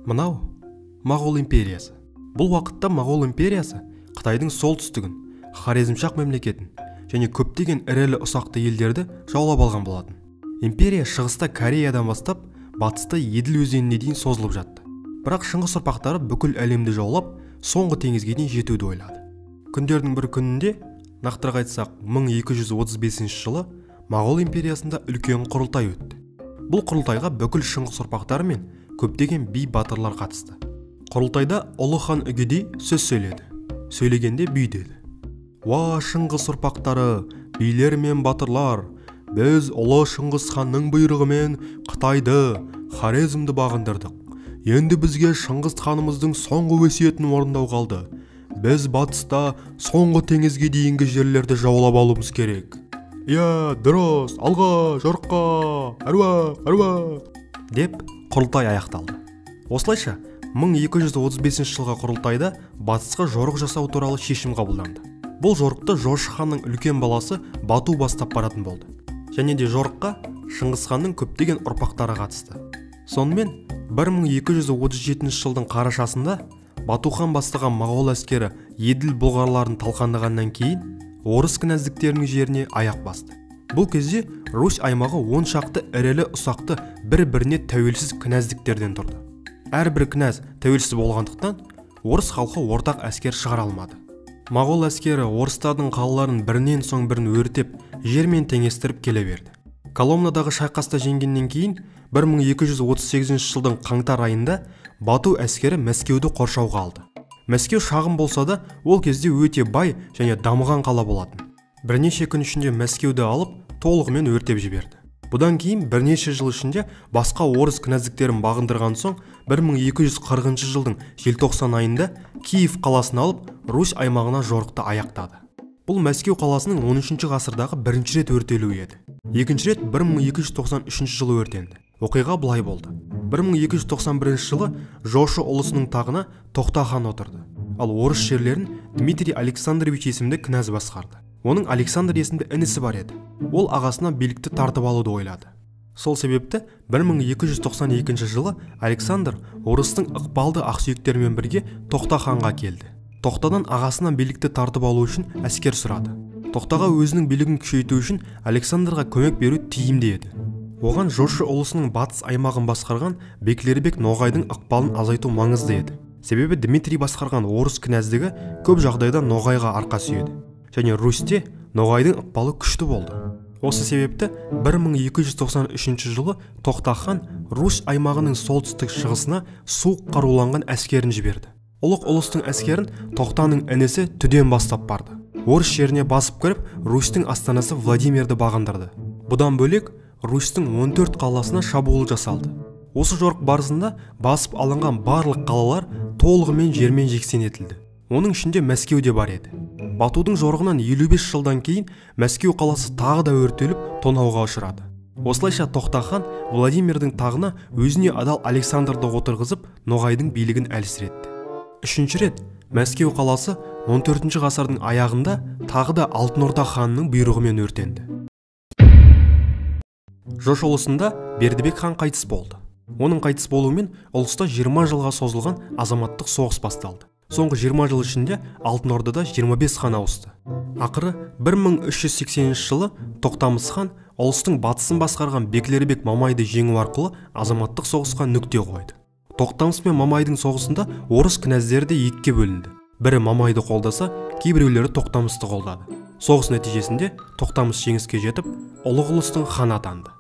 Мынау Моғол империясы. Бұл уақытта Моғол империясы Қытайдың солтүстігін, Хорезмшах мемлекетін және көптеген ірілі ұсақты елдерді жаулап алған болатын. Империя шығыста Кореядан бастап, батыста Еділ өзеніне дейін созылып жатты. Бірақ Шыңғыс ұрпақтары бүкіл әлемді жаулап, соңғы теңізге дейін жетуді ойлады. Күндердің бір күнінде, нақтырақ айтсақ, 1235 жылы Моғол империясында үлкен құрылтай өтті. Бұл құрылтайға бүкіл Шыңғыс ұрпақтары мен көптеген би батырлар қатысты. Құрылтайда ұлы хан Үгедей сөз сөйледі. Сөйлегенде бүй деді: «Уа, Шыңғыс ұрпақтары, билер мен батырлар, біз ұлы Шыңғыс ханның бұйрығымен Қытайды, Хорезмді бағындырдық. Енді бізге Шыңғыс ханымыздың соңғы өсиетін орындау қалды. Біз батыста соңғы теңізге дейінгі жерлерді жаулап алуымыз керек». «Иә, дұрыс, алға, жорыққа, әруақ, әруақ!» деп құрылтай аяқталды. Осылайша 1235 жылғы құрылтайда батысқа жорық жасау туралы шешім қабылданды. Бұл жорықты Жошы ханның үлкен баласы Бату бастап баратын болды. Және де жорыққа Шыңғыс ханның көптеген ұрпақтары қатысты. Сонымен 1237 жылдың қарашасында Бату хан бастаған моғол әскері Еділ бұлғарларын талқандағаннан кейін орыс князьдіктерінің жеріне аяқ басты. Бұл кезде Русь аймағы 10 шақты ірілі ұсақты бір-біріне тәуелсіз князьдіктерден тұрды. Әрбір князь тәуелсіз болғандықтан орыс халқы ортақ әскер шығара алмады. Моғол әскері орыстардың қалаларын бірінен соң бірін өртеп, жермен теңестіріп келе берді. Коломнадағы шайқаста жеңгеннен кейін 1238 жылдың қаңтар айында Бату әскері Мәскеуді қоршауға алды. Мәскеу шағын болса да, ол кезде өте бай және дамыған қала болатын. Бірнеше күн ішінде Мәскеуді алып, толығымен өртеп жіберді. Бұдан кейін бірнеше жыл ішінде басқа орыс князьдіктерін бағындырған соң 1240 жылдың желтоқсан айында Киев қаласын алып, Русь аймағына жорықты аяқтады. Бұл Мәскеу қаласының 13 ғасырдағы бірінші рет өртелуі еді. Екінші рет 1293 жылы өртенді. Оқиға былай болды. 1291 жылы Жошы ұлысының тағына Тоқта хан отырды. Ал орыс жерлерін Дмитрий Александрович есімді князь басқарды. Оның Александр есімді інісі бар еді. Ол ағасынан билікті тартып алуды ойлады. Сол себепті 1292 жылы Александр орыстың ықпалды ақсүйектерімен бірге Тоқта ханға келді. Тоқтадан ағасынан билікті тартып алу үшін әскер сұрады. Тоқтаға өзінің билігін күшейту үшін Александрға көмек беру тиімді еді. Оған Жошы ұлысының батыс аймағын басқарған Беклербек Ноғайдың ықпалын азайту маңызды еді. Себебі Дмитрий басқарған орыс князьдігі көп жағдайда Ноғайға арқа сүйеді. Және Русьте Ноғайдың ықпалы күшті болды. Осы себепті 1293 жылы Тоқта хан Русь аймағының солтүстік шығысына суық қаруланған әскерін жіберді. Ұлық ұлыстың әскерін Тоқтаның інісі Түден бастап барды. Орыс жеріне басып кіріп, Русьтің астанасы Владимирді бағындырды. Бұдан бөлек, Русьтің 14 қаласына шабуыл жасалды. Осы жорық барысында басып алынған барлық қалалар толығымен жермен жексен етілді. Оның ішінде Мәскеу де бар еді. Батудың жорығынан 55 жылдан кейін Мәскеу қаласы тағы да өртеліп, тонауға ұшырады. Осылайша Тоқта хан Владимирдің тағына өзіне адал Александрды отырғызып, Ноғайдың билігін әлсіретті. Үшінші рет Мәскеу қаласы 14 ғасырдың аяғында тағы да Алтын Орда ханының бұйрығымен өртенді. Жошы ұлысында Бердібек хан қайтыс болды. Оның қайтыс болуымен ұлыста 20 жылға созылған азаматтық соғыс басталды. Соңғы 20 жыл ішінде Алтын Ордада 25 хан ауысты. Ақыры 1380 жылы Тоқтамыс хан ұлыстың батысын басқарған Беклербек Мамайды жеңу арқылы азаматтық соғысқа нүкте қойды. Тоқтамыс пен Мамайдың соғысында орыс князьдері де екіге бөлінді. Бірі Мамайды қолдаса, кейбіреулері Тоқтамысты қолдады. Соғыс нәтижесінде Тоқтамыс жеңіске жетіп, ұлық ұлыстың ханы атанды.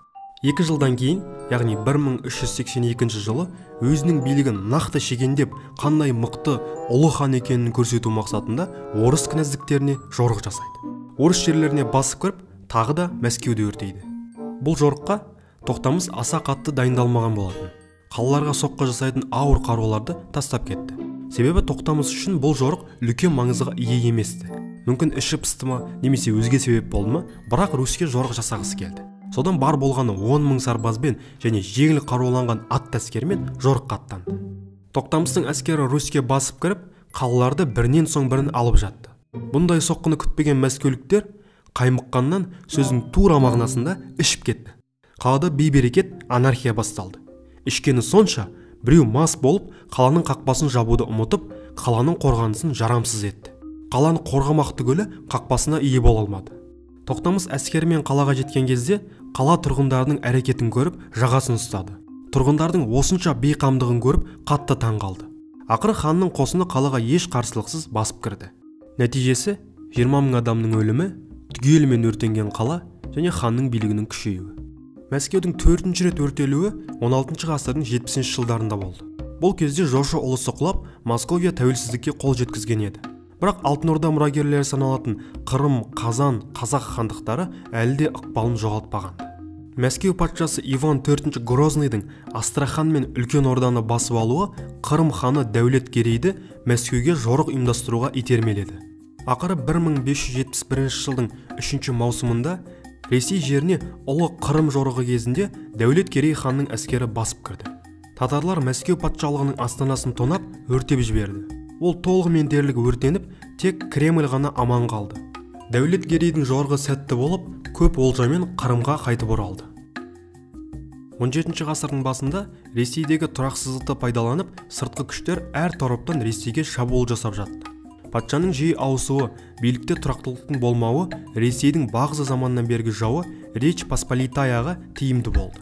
2 жылдан кейін, яғни 1382 жылы өзінің билігін нақты шегендеп, қандай мықты ұлы хан екенін көрсету мақсатында орыс князьдіктеріне жорық жасайды. Орыс жерлеріне басып кіріп, тағы да Мәскеуді өртейді. Бұл жорыққа Тоқтамыс аса қатты дайындалмаған болатын. Қалаларға соққы жасайтын ауыр қаруларды тастап кетті. Себебі Тоқтамыс үшін бұл жорық үлкен маңызға ие еместі. Мүмкін іші пысты ма, немесе өзге себеп болды ма, бірақ Руське жорық жасағысы келді. Содан бар болғаны 10 мың сарбазбен және жеңіл қаруланған атты әскермен жорыққа аттанды. Тоқтамыстың әскері Руське басып кіріп, қалаларды бірінен соң бірін алып жатты. Бұндай соққыны күтпеген мәскеуліктер қаймыққаннан сөздің тура мағынасында ішіп кетті. Қалада бейберекет анархия басталды. Ішкені сонша, Біреу мас болып, қаланың қақпасын жабуды ұмытып, қаланың қорғанысын жарамсыз етті. Қаланы қорғамақ түгілі қақпасына ие бола алмады. Тоқтамыс әскерімен қалаға жеткен кезде қала тұрғындарының әрекетін көріп, жағасын ұстады. Тұрғындардың осынша бейқамдығын көріп, қатты таң қалды. Ақыры ханның қосыны қалаға еш қарсылықсыз басып кірді. Нәтижесі 20 мың адамның өлімі, түгелімен өртенген қала және ханның билігінің күшеюі. Мәскеудің 4-ші рет өртелуі 16 ғасырдың 70 жылдарында болды. Бұл кезде Жошы ұлысы құлап, Московия тәуелсіздікке қол жеткізген еді. Бірақ Алтын Орда мұрагерлері саналатын Қырым, Қазан, Қазақ хандықтары әлі де ықпалын жоғалтпаған. Мәскеу патшасы Иван IV Грозныйдың Астрахан мен Үлкен Орданы басып алуы Қырым ханы Дәулет Герейді Мәскеуге жорық ұйымдастыруға итермеледі. Ақыры 1571 жылдың 3 маусымында Ресей жеріне ұлы Қырым жорығы кезінде Дәулет Герей ханның әскері басып кірді. Татарлар Мәскеу патшалығының астанасын тонап, өртеп жіберді. Ол толығымен дерлік өртеніп, тек Кремль ғана аман қалды. Дәулет Герейдің жорығы сәтті болып, көп олжамен Қырымға қайтып оралды. 17 ғасырдың басында Ресейдегі тұрақсыздықты пайдаланып, сыртқы күштер әр тараптан Ресейге шабуыл жасап жатты. Патшаның жиі ауысуы, билікте тұрақтылықтың болмауы Ресейдің бағзы заманнан бергі жауы Речь Посполитаяға тиімді болды.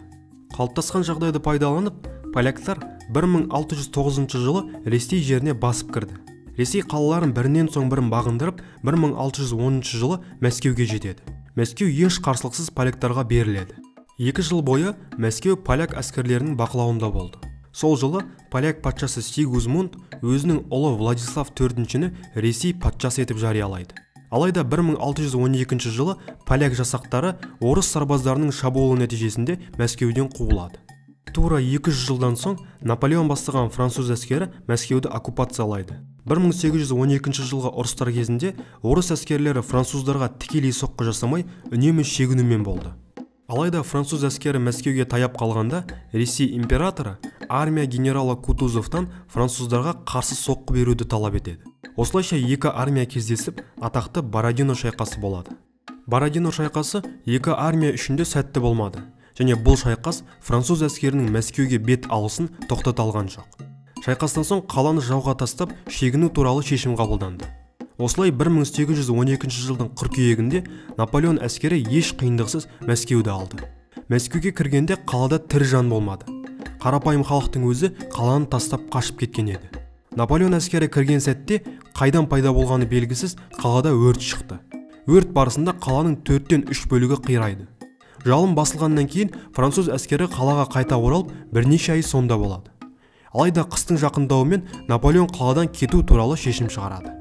Қалыптасқан жағдайды пайдаланып, поляктар 1609 жылы Ресей жеріне басып кірді. Ресей қалаларын бірінен соң бірін бағындырып, 1610 жылы Мәскеуге жетеді. Мәскеу еш қарсылықсыз поляктарға беріледі. 2 жыл бойы Мәскеу поляк әскерлерінің бақылауында болды. Сол жылы поляк патшасы Сигизмунд өзінің ұлы Владислав IV-ні Ресей патшасы етіп жариялайды. Алайда 1612 жылы поляк жасақтары орыс сарбаздарының шабуылы нәтижесінде Мәскеуден қуылады. Тура 200 жылдан соң Наполеон бастаған француз әскері Мәскеуді оккупациялайды. 1812 жылғы ұрыстар кезінде орыс әскерлері француздарға тікелей соққы жасамай, үнемі шегінумен болды. Алайда француз әскері Мәскеуге таяп қалғанда, Ресей императоры армия генералы Кутузовтан француздарға қарсы соққы беруді талап етеді. Осылайша екі армия кездесіп, атақты Бородино шайқасы болады. Бородино шайқасы екі армия үшін де сәтті болмады, және бұл шайқас француз әскерінің Мәскеуге бет алысын тоқтата алған жоқ. Шайқастан соң қаланы жауға тастап, шегіну туралы шешім қабылданды. Осылай 1812 жылдың қыркүйегінде Наполеон әскері еш қиындықсыз Мәскеуді алды. Мәскеуге кіргенде қалада тірі жан болмады. Қарапайым халықтың өзі қаланы тастап қашып кеткен еді. Наполеон әскері кірген сәтте қайдан пайда болғаны белгісіз қалада өрт шықты. Өрт барысында қаланың 3/4 бөлігі қирайды. Жалын басылғаннан кейін француз әскері қалаға қайта оралып, бірнеше ай сонда болады. Алайда қыстың жақындауымен Наполеон қаладан кету туралы шешім шығарады.